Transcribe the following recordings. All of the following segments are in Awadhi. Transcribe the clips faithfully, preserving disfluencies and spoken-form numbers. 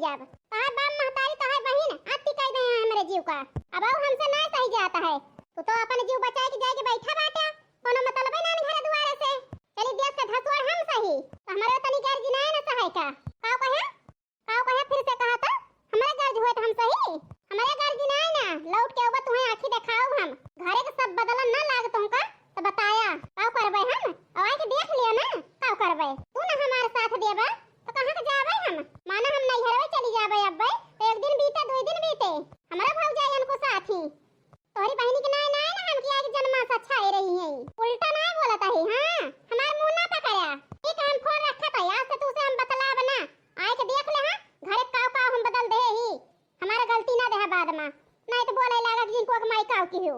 अब तोहार बाप महतारी, तोहार बहिन अति कइ देहे हैं हमरे जीव का। अब और हमसे ना सही जात है। तू तो अपन जीव बचाए के जाए के बैठा बाटा, कोनो मतलबे ना घर दुआरे से। चली देश के धसोड़ हम सही, तो हमरे तनी गर्ज ना है ना सहाय का। का कहे? का कहे? फिर से कहा तो, हमरे गर्ज हुए तो हम सही, हमरे गर्ज ना है ना। लौट के उबा तुहे आँखी देखाओ हम। घरे के सब बदलन ना लाग तुमका, तो बताया, का करबे हम? और आके देख लिया ना, का करबे? तू ना हमारे साथ देबा, तो कहाँ के जाबे हम? माना हम नैहरवे चली जाबे अब्बे, तो एक दिन बीते, दुई दिन बीते, हमरा भौजाई इनको साथ ही। तोहरी बहिनी के नाय, नाय ना हम किया कि जन्मा से अच्छा ही रही है। उल्टा नाय बोलत है, हाँ? हमार मुंह ना पकड़ा। ठीक है, हम फोन रखत है, आज से तू से हम बतलाब ना। आए के देख ले, हाँ? घरे काव काव हम बदल दे ही। हमार गलती ना देहा बाद मा। नाय तो बोले लागा कि जिनको के माई काव की हो।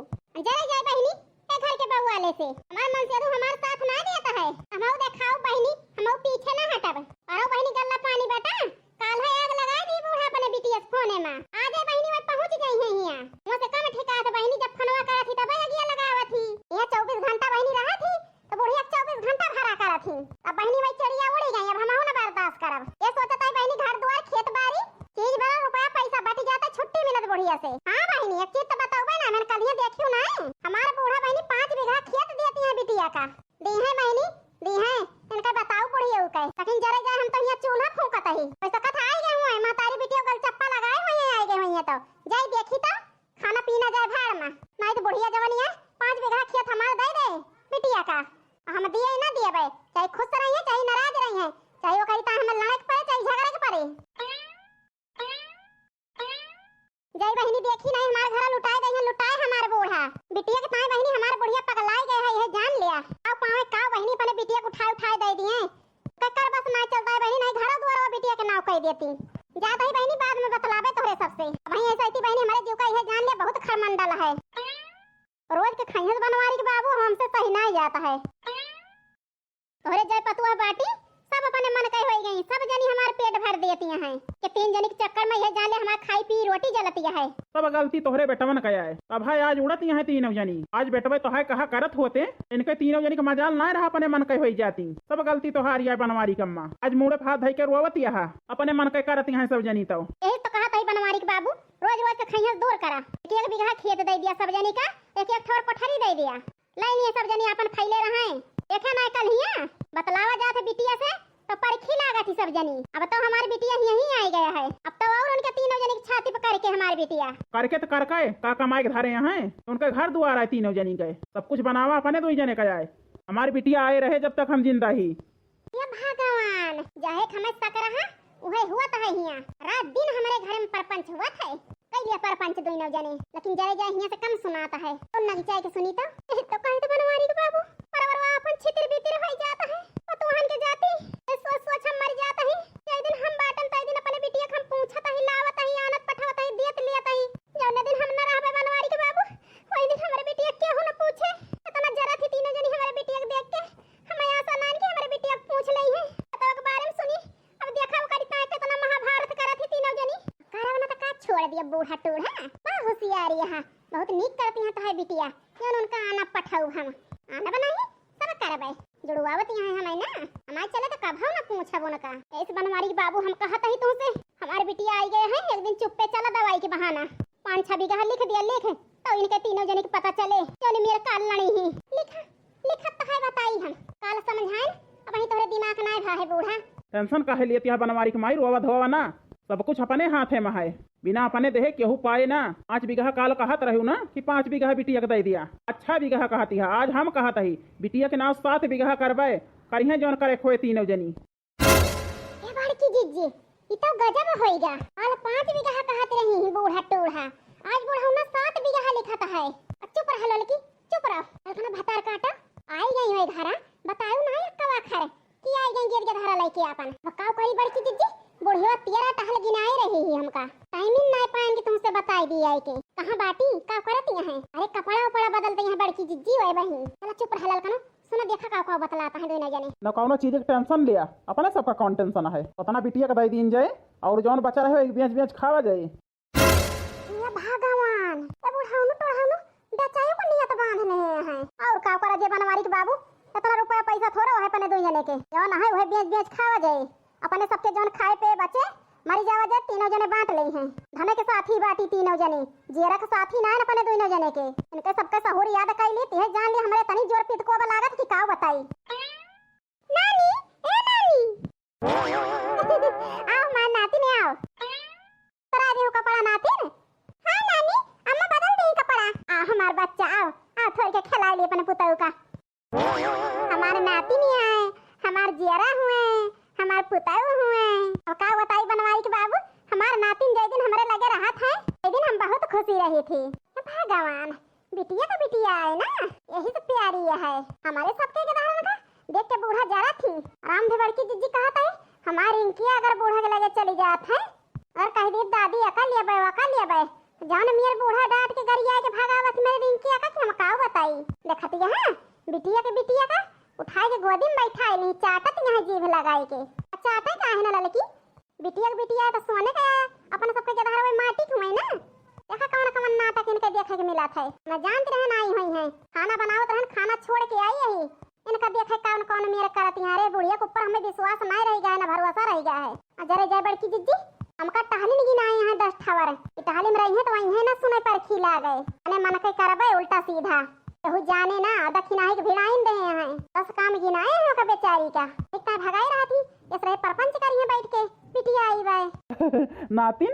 जरे जाए बहिनी, ए घर के बउआ ले से। हमार मन से तू हमार साथ ना देता है। हमहू देखाओ बहिनी, हमहू पीछे ना हटब। अरे बहिनी गल्ला पानी बेटा, काल है आग लगा दी बूढ़ा अपने बिटिया के फोने मा। आ जाए बहिनी, वह पहुँच गई है हियाँ। वहाँ से कम ठिकात बहिनी, जब फोनवा करत ही तब आगिया लगावत ही। यहाँ चउबीस घंटा बहिनी रहत ही, तो बुढ़िया चउबीस घंटा भरा करत ही। अब बहिनी वही चिड़िया उड़ी गई, अब हमहू ना बर्दाश्त करब। ये सोचत है बहिनी घर दुआर खेत बारी, चीज भरा रुपया पैसा बट जाता, छुट्टी मिलत बुढ़िया से। हाँ बहिनी, एक चीज तो बतउबे ना, मैंने कल ही देखियो ना, हमार बूढ़ा बहिनी पाँच बीघा खेत देती है बिटिया का। दी है बहिनी, दी है। इनका बताओ बुढ़िया के। लेकिन जरे जाए हम तो यहाँ चूल्हा फूंकत ही। वैसे कथा आई गए हुए, महतारी बिटिया गल चप्पा लगाए हुए हैं, आई गए हुए हैं तो। जाई देखी तो, खाना पीना जाए भाड़ मा। नाहीं तो बुढ़िया जवनिया पाँच बीघा खेत हमार दे दे बिटिया का। हम दिए ना दिए बे, चाहे खुश रही है, चाहे नाराज रही है, चाहे वो करी ता हमें लड़े के पड़े, चाहे झगड़े के पड़े। जय बहिनी, देखी नहीं, हमार घर लुटाए देइहैं, लुटाए हमार बूढ़ा। बिटिया के ताई बहिनी, हमार बुढ़िया पगलाए गए है, यह जान लिया। आओ पावे का बहिनी, अपने बिटिया के उठाए, उठाए दे दिए। ककर बस ना चलता है बहिनी, नहीं घरों दुआर वो बिटिया के नाव कह देती। जात ही बहिनी, बाद में बतलावे तोहरे सबसे। वहीं ऐसा इतनी बहिनी, हमारे जीव का यह जान लिया, बहुत खरमंडल है। रोज के खइहस बनवारी के बाबू, हमसे सही नहीं जाता है। तोहरे जय पतुआ बाटी, सब अपने मन के होई गई, सब जनी हमार पेट भर देती हैं। कि तीन जनी के चक्कर में यह जान ले हमार खाई पी रोटी जलती है। सब गलती तोहरे बेटवन का आए। अब है आज उड़त यहाँ तीनों जनी। आज बेटवे तो है कहा करत होते, इनके तीनों जनी के मजाल ना रहा, अपने मन के होई जाती। सब गलती तोहार आए बनवारी कम्मा। आज मुड़े हाथ धई के रोवत यहाँ, अपने मन के करत यहाँ सब जनी तो। यही तो कहा था बनवारी के बाबू, रोज रोज के खइहस दूर करा। एक एक बीघा खेत दे दिया सब जनी का, एक एक ठोर कोठरी दे दिया। लाई लिए सब जनी आपन फैले रहे। देखे ना कल हिया बतलावा जात है बिटिया से, तो परखी लागत ही सब जनी। अब तो हमार बिटिया यहीं आई गया है। अब तो और उनके तीनों जनी के छाती पर करके हमार बिटिया। करके तो करके का कमाए के धारे हैं? उनके घर दुआर आए तीनों जनी के। सब कुछ बनावा अपने दो ही जने का आए। हमार बिटिया आए रहे जब तक हम जिंदा ही। ये भगवान, जहे के हमें शक रहा, उहे हुआ तो है हिया। रात दिन हमरे घर में परपंच हुआ था। कई लिया परपंच दोनों जने, लेकिन जरे जाए हिया से कम सुनाता है। तो नगचाए के सुनी तो, यही तो कहे तो बनवारी के बाबू, परवरवा अपन छितिर बितिर होई जाता है। पतोहन के जाती, ए सोच सोच हम मर जाता ही। जय दिन हम बाटन, तय दिन अपने बिटिया के हम पूछत ही, लावत ही, आनत पठावत ही, दियत लियत ही। जौने दिन हम न रहबे बनवारी के बाबू, वही दिन हमरे बिटिया के केहू न पूछे। इतना जरा थी तीनों जनी हमरे बिटिया के देख के, हमें आशा नान के हमरे बिटिया के पूछ लई है। पतोह के बारे में सुनी, अब देखा ओकरी ताई कितना महाभारत करत ही तीनों जनी। करब ना तो का छोड़ दिया बूढ़ा टूढ़ा। बा होशियारी यहाँ, बहुत नीक करती हैं तोहार बिटिया। जौन उनका आना पठाऊ हम। आना बनाई, सब करबे। जुड़वावत यहाँ हमें ना। हमारे चले तो कभो ना पूछब उनका। ऐसे बनवारी के बाबू हम कहत ही तुमसे, हमार बिटिया आई गए हैं, एक दिन चुप्पे चला दवाई के बहाना। पाँच छह बीघा लिख दिया, लिख। तो इनके तीनों जनी के पता चले, जौन मेरे काल लड़ी ही। लिखा, लिखत तो है बताई हम। काल समझाएन, अब वहीं तोहरे दिमाग ना भा है बूढ़ा। टेंशन काहे लेती है बनवारी के माई, रोवा धोवा ना। सब कुछ अपने हाथे में है, बिना अपने देहे केहू पाए ना। पाँच बीघा काल कहत रहू ना कि पाँच बीघा बिटिया के दे दिया, अच्छा बीघा कहती है। आज हम कहत ही बिटिया के नाव सात बीघा करबे, करिहे जौन करे खोए तीनों जनी। ए बड़की जिज्जी, ई तो गजब होइगा। काल पाँच बीघा कहत रही बूढ़ा टूढ़ा, आज बुढ़ौना सात बीघा लिखत है। अब चुप रह ललकी, चुप रह। अपना भतार काटा, आई गई हो घरा, बताऊ ना एक कवा खर कि आई गई गेद गेदहरा लेके आपन। अब का करी बड़की जिज्जी, बुढ़िया तेरा टहल गिनाए रही ही हमका। टाइमिंग ना पाएन कि तुमसे बताई दी आई के। कहाँ बाटी, का करती हैं? अरे कपड़ा उपड़ा बदलते हैं बड़की जिज्जी, वही बहिन। चला चुप रह ललकनो, सुना देखा का का बतलाता है दोनों जने। न कौनो चीज के टेंशन लिया, अपने सबका कौन टेंशन है? उतना बिटिया का दे दीन जाए और जौन बचा रहे एक बेच बेच खावा जाए। ये भगवान, ए बुढ़ाउनु टोढ़ाउनु बेचाई को नियत बांध ले हैं। और का करा जे बनवारी के बाबू, इतना रुपया पैसा थोड़ा है अपने दो जने के, जौन है वह बेच बेच खावा जाए, अपने सबके जौन खाए पे बचे मरी जावा जे तीनों जने बाँट लेइहैं। धने के साथी बाटी तीनों जने, जियरा के साथी नाहीं अपने दुइनों जने के। इनके सबके सहूर याद कइली, तिहे जान ली हमरे तनी जोर पितकोब लागत कि काउ बताई। नानी, ए नानी। आव हमार नातिन आव। तरा देहु कपड़ा नातिन। हाँ नानी, अम्मा बदल देही कपड़ा। आ हमार बच्चा आव, आव थोड़ी के खेलाइ ली अपने पुतऊ का। हमार नातिन आए, हमार जियरा हुए, हमार पुतऊ हुए। अब का बताई बनवारी के बाबू, हमार नातिन जै दिन हमरे लगे रहत है, तै दिन हम बहुत खुशी रही थी। हे भगवान, बिटिया तो बिटिया है ना, यही से प्यारी है। हमारे सबके गदहरन का देख के बूढ़ा जरा थी। राम भी बड़की जिज्जी कहत है, हमार रिंकिया अगर बूढ़ा के लगे चली जात है, अगर कह दी दादी अकल लेबे, अकल लेबे, जौन मेर बूढ़ा डांट के गरिया के भगावत मेरे रिंकिया का कि हम काउ बताई। देखत यहाँ बिटिया के, बिटिया का उठाए के गोदी में बैठाए ली, चाटत यहाँ जीभ लगाए के। आ चाटे काहे ना ललकी? बिटिया के बिटिया तो सोने का, अपन सबके गदहरवे माटी के हुए ना। देखा कौन कौन नाटक इनके देखे के मिलत है। न जानत रहन आई हुई हैं, खाना बनावत रहन, खाना छोड़ के आई यही। इनका देखे कौन कौन मेर करत यहाँ रे बुढ़िया के ऊपर हमें विश्वास नहीं रह गया है, ना भरोसा रह गया है। आ जरे जय बड़की जिज्जी, हमका टहलिन गिनाए यहाँ दस ठवर। ई टहली में रही है तो वहीं है ना सुने पर खिला गए। अने मन के करबे उल्टा सीधा। केहू जाने ना, दखिनाही के भिड़ाइन दे हैं। दस काम गिनाए हैं ओकर बेचारी का। एक ताई भगाई रहा थी, इस रहे परपंच करी है बैठ के, बिटिया आई बाय। नातिन?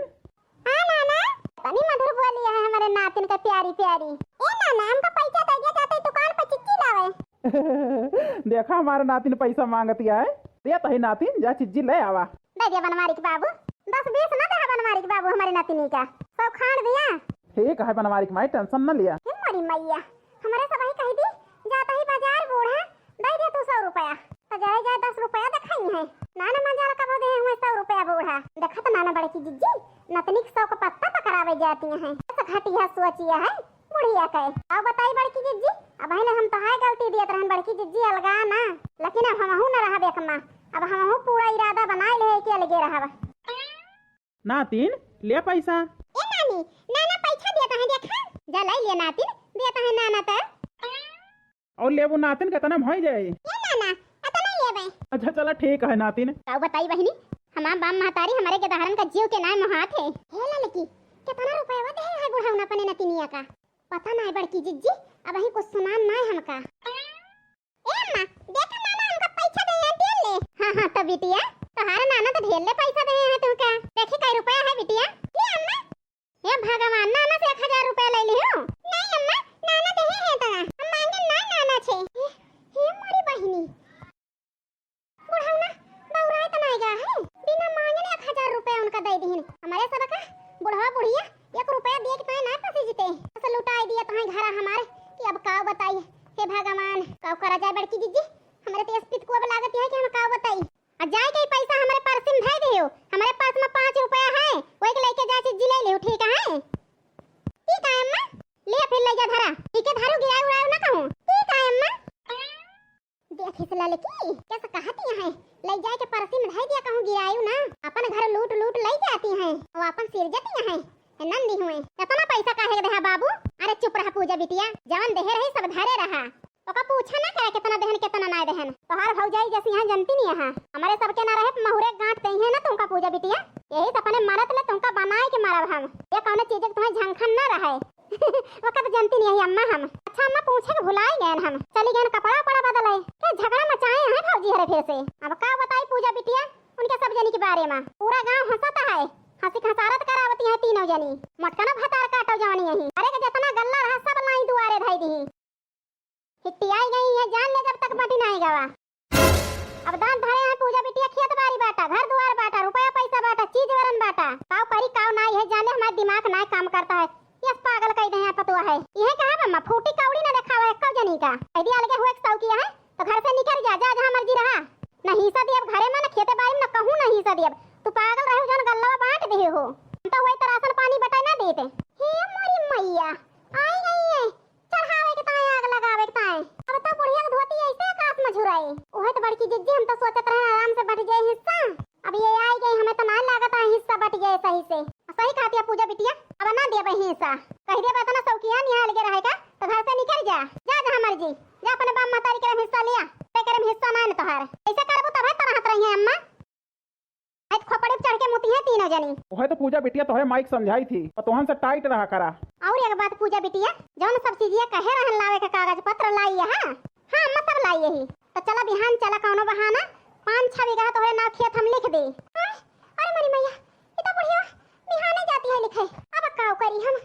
हाँ नाना, तनी मधुर बोली है हमारे नातिन का प्यारी प्यारी। ए नाना, हमका पैसा दे दिया जाते दुकान पर चिच्ची लावे। देखा हमारे नातिन पैसा मांगती है, देत है नातिन, जा चिज्जी ले आवा। दे दिया बनवारी के बाबू, दस बीस ना दे बनवारी के बाबू हमारे नातिनी का, सौ खान दिया। ठीक है बनवारी के माई, tension न लिया। हे मोरी मैया, हमरे सबही कहि दी, जात ही बाजार बूढ़ा, दे दे तू सौ रुपया। तो जाए जाए दस रुपया देखाई है, ना ना मजाल कबो दे हुए सौ रुपया बूढ़ा। देखत ना ना बड़की जिज्जी, नतनी के सौ का पत्ता पकड़ावे जाती हैं। ऐसा घटिया सोचिया है बुढ़िया के। अब बताई बड़की जिज्जी, अब है ना हम तो हाय गलती दियत रहन बड़की जिज्जी, अलगा ना, लेकिन अब हमहू न रहब एक माँ, अब हमहू पूरा इरादा बनाए ले कि अलगे रहब। नातिन, ले पैसा। ए नानी, नाना पैसा दिया तहे देखा। जा लाई ले नातिन, दिया तहे नाना त। और लेबू नातिन, कितना में होइ जाए? ए नाना, अतना लेबे। अच्छा चला ठीक है नातिन। काउ बताई बहिनी, हमार बाप महतारी हमरे गदहरन का जीव के नाय मोहात है। हे ललकी, कितना रुपया दे है बुढ़ाउन अपने नतिनिया का? पता नाय बड़की जिज्जी, अबहीं कुछ सुनान नाय हमका। ए अम्मा, देखा नाना हमका पैसा दे हैं, दे ले। हाँ, हाँ, तो बिटिया, तोहार नाना तो ढेर ले पैसा दे हैं तुमका। देखी कई रुपया है बिटिया, ले अम्मा। हे भगवान, नाना से एक हजार रुपया ले ली हूँ। नहीं अम्मा, नाना दे हैं तो हम मांगे ना नाना छे। हे, हे मोरी बहिनी, बुढ़ौना बौराए त नाय गा है, बिना मांगने एक हजार रुपया उनका दे दिहिन। हमरे सबका बुढ़वा बुढ़िया एक रुपया दिए के ताए ना पसीजते। बस लुटाए दिया तोहे घरा हमारे कि अब काउ बताई। हे भगवान, काउ करा जाए बड़की जिज्जी, हमरे तो इस पित को अब लागत है कि हम काउ बताई। आ जाए के पैसा हमरे पर्स में धै दियो, हमरे पर्स में पाँच रुपया है, वही के लेके जा चिज्जी ले लियो, ठीक है? ठीक है अम्मा, ले फिर ले जा धरा, ठीक है धरू गिराए उड़ाए ना कहूँ, ठीक है अम्मा। देखिस ललकी, कैसे कहती है, ले जाए के परसी में धई दिया कहूँ गिरायु ना, अपन घर लूट लूट ले जाती है, वो अपन सिर जती है, ए नंदी हुए, इतना पैसा काहे के देहा बाबू? अरे चुप रहा पूजा बिटिया, जवन देहे रही सब धरे रहा, ओका पूछा ना करे कितना देहन कितना ना देहन, तोहार भौजाई जैसी यहाँ जनती नहीं है, हमारे सबके ना रहे महुरे गांठ दे है ना तुमका पूजा बिटिया, यही से अपने मरत ले तुमका बनाए के मारब हम, ये कौनो चीज के तुम्हें झंखन ना रहे। वक्त जनती नहीं है अम्मा हम। अच्छा अम्मा, पूछे के भुलाई गए हम, चली गए कपड़ा उपड़ा बदले। के झगड़ा मचाए हैं भौजी हरे फिर से। अब का बताई पूजा बिटिया, उनके सब जनी के बारे में। पूरा गांव हंसत है, हंसी खसारत करावती है तीनों जनी। मोटकनो भतार काटो जवानी यही। अरे के जितना गल्ला रहा सब लाई दुआरे धई दी। हिट्टी आई गई है, जान ले जब तक बटी नहीं गवा। अब दांत धरे हैं पूजा बिटिया, खेत बारी बाटा, घर दुआर बाटा, रुपया पैसा बाटा, चीज वरन बाटा। काव परी काव नाई है, जाने हमारा दिमाग नाई काम करता है। यस पागल कह दे हैं पतुआ है। यह कहा बम्मा फूटी कौड़ी ना दिखावा है कौ जनी का। यदि अलगे हुए के सौ किया है तो घर से निकल जा, जा जहाँ मर्जी रहा। न हिस्सा दियब घरे में, न खेते बारी में, न कहूँ न हिस्सा दियब। तू पागल रहे जौन गल्लवा बांट दिहे हो। हम तो वही तो राशन पानी बटाई ना देते। हे मोरी मैया, आई गई है। चढ़ावे के ताए, आग लगावे के ताए। अब तो बुढ़िया के धोती ऐसे आकाश में झुराई। ओहे तो बड़की जिज्जी, हम तो सोचत रहे आराम से बट जाए हिस्सा। अब ये आई गई, हमें तो ना लागत है हिस्सा बट जाए सही से। सही कहती है पूजा बिटिया, अब ना देबे हिस्सा। कह देबे इतना सौकिया निहाल के रहेगा तो घर से निकल जा, जा जहाँ मर्जी जा, अपने बाप महतारी के हिस्सा लिया, ते करे हिस्सा ना है तोहार। ऐसे करबो तब है तरह तरह है अम्मा। आज खोपड़ी पे चढ़ के मुतिहे तीनों जनी। ओहे तो पूजा बिटिया तोहरे माई के समझाई थी, पतोहन से tight रहा करा। और एक बात पूजा बिटिया, जौन सब चीजिया कहे रहन लावे के कागज पत्र लाई है, हाँ? हाँ अम्मा सब लाई यही। तो चला बिहान चला कौनो बहाना, पाँच छह बीघा तोहरे नाव खेत हम लिख दे। हाँ? अरे मोरी मैया, ई तो बुढ़िया बिहाने जाती है लिखे, अब का करी हम?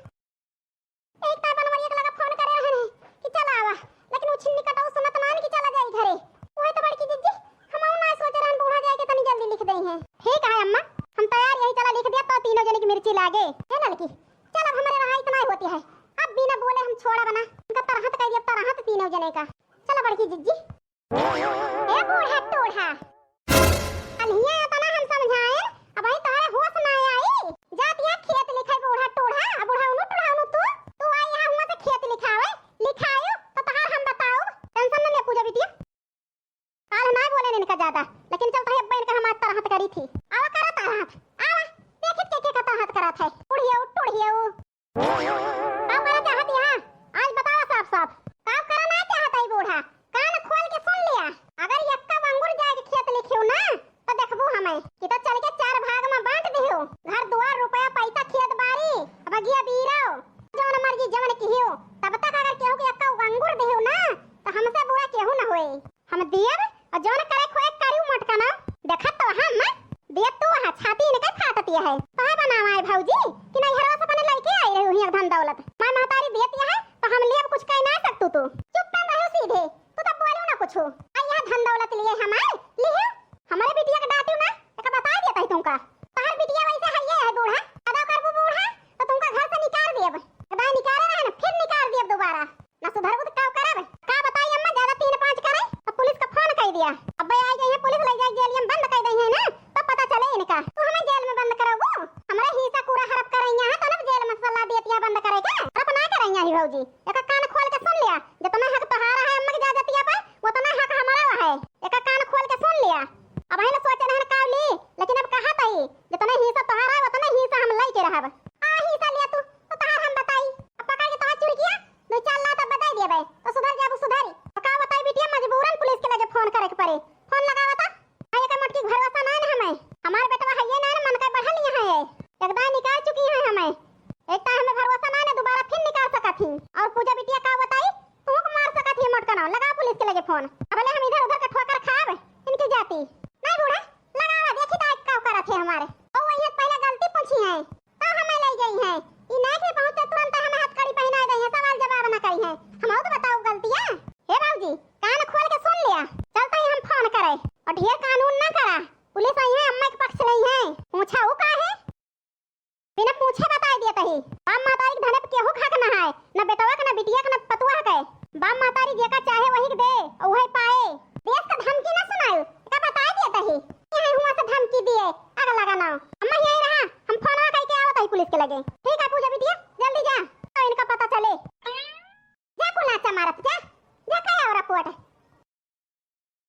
एक तार बनवरिया के लगा फोन करे रहन है कि चला आवा, लेकिन उ छिन्नी कटऊ सुनत नान कि चला जाई घरे। उहे तो बड़की जिज्जी, हमहू ना सोचे रहन बूढ़ा जाए के तनी जल्दी लिख देई हैं। ठीक है अम्मा, हम तैयार यही, चला लिख दिया तो तीनों जने की मिर्ची लागे। हे ललकी, चल अब हमरे रहा इतना ही होती है, अब बिना बोले हम छोड़ा बना, उनका तरहत कह दिया, तरहत तीनों जने का। चला बड़की जिज्जी। ए बूढ़ा टूढ़ा, अल्हिया इतना हम समझाएन, अब आई तोहरे होश ना आई। जात या खेत लिखे बूढ़ा टूढ़ा, अब बुढ़ाउनु टूढ़ाउनु तू, तू आई यहाँ हुआ से खेत लिखावे, लिखायो तो तहार हम बताओ। Tension न ले पूजा बिटिया, काल ना बोले इनका ज्यादा, लेकिन चलता है अब्बा इनका हम आज तरहत करी थी। आवा करा तरहत, आवा, देखित के के का तरहत करत है, टूढ़ियो टूढ़ियो। का करे चाहत यहाँ? आज बतावा साफ साफ। का करे ना चाहत है बूढ़ा? कान खोल के सुन लिया। अगर यक्का अंगूर जाए के खेत लिखियो ना, तो देखबू हमें कि तो चल के चार भाग में बांट दियो। घर दुआर, रुपया, पैसा, खेत बारी, बगिया बीरो, जवन मर्जी जवन किहियो, तब तक अगर केहू के यक्का अंगूर दियो ना, तो हमसे बुरा केहू न होए। हम दियब, और जौन करे खोए करी उ मोटका ना। देखत तो हम, दियत तू वहाँ छाती इनके फाटत है। तोहे बनावा है भौजी, कि नैहरवा से अपने लइके आई रही हुई धन दौलत। माय महतारी दियत है, तो हम लेब कुछ कह ना सकतू तू। चुप बन रहो सीधे, तू तो बोलू ना कुछ। आई यहाँ धन दौलत लिए हमारे, लिहे, हमारे बिटिया के डांटियो ना, एक बता देता है तुमका। तोहर बिटिया वैसे है ये है बूढ़ा, ज्यादा करबू बूढ़ा, तो तुमका घर से निकाल देब। अदा निकाले रहे ना, फिर निकाल देब दोबारा। ना सुधरबू तो का करब? का बताई अम्मा, ज्यादा तीन पाँच करे तो पुलिस का फोन कर दिया। अब्बे आई गई है पुलिस, ले जाए जेलिया में बंद कर दई है ना, तब पता चले इनका। तू हमें जेल में बंद करबू? हमरे हिस्सा पूरा हड़प करैया है, तो ना जेल में सलाह देतिया बंद करे के। हड़प ना करैया ही भौजी, एक कान खोल के सुन लिया, जितना हक तोहारा है अम्मा के जाजतिया पे, उतना हक हमारा है। एक कान खोल के सुन लिया। अब है ना सोचे रहन कावली, लेकिन अब कहा तई, जितना हिस्सा तोहारा है, उतना हिस्सा हम लेके रहब। आ हिस्सा लिया तू, तो तहार हम बताई। अब पकड़ के तोहार चुरकिया, दो चार लात अब बताई देबे, तो सुधर जाबू सुधरी। तो का बताई बिटिया, मजबूरन पुलिस के लगे फोन करे के पड़े। फोन लगावा ता। आ एकर मोटकी भरोसा ना न हमें। हमार बेटवा हइये ना न, मन का बढ़ल यहाँ है। एक दाई निकाल चुकी है हमें। एक तो हमें भरोसा ना न, दोबारा फिर निकाल सकत ही। और पूजा बिटिया का बताई, तू को मार सकत ही मोटका ना। लगा पुलिस के लगे फोन। अबले हम इधर उधर का ठोकर खाब, इनकी जाती। नहीं बूढ़ा, लगावा, देखी तो आज का करत है हमारे। ओ वही पहले गलती पूछी है। तब हमें ले गई हैं। ई नाक में पहुँचे तुरंत हमें हथकड़ी पहनाए दई हैं, सवाल जवाब ना करी हैं। हम तो बताओ गलतियाँ। हे बाबूजी, कान खोल के सुन लिया, चलता ही हम फोन करे और ढेर कानून ना करा। पुलिस आई है, अम्मा के पक्ष नहीं है। पूछा वो का है? बिना पूछे बताए दिया तही। बाप महतारी के धने पे केहू के हक ना है, ना बेटवा के, ना बिटिया के, ना पतुआ के। बाप महतारी जेका चाहे वही के दे और वही पाए। देश का धमकी ना सुनायो, का बताए दिया तही। यही हुआ से धमकी दिए, आग लगा ना। अम्मा यही रहा, हम फोनवा कई के आवत ही पुलिस के लगे। ठीक है पूजा बिटिया, जल्दी जा, तो इनका पता चले। जा कुलाचा मारत जा, जा कई और रिपोर्ट।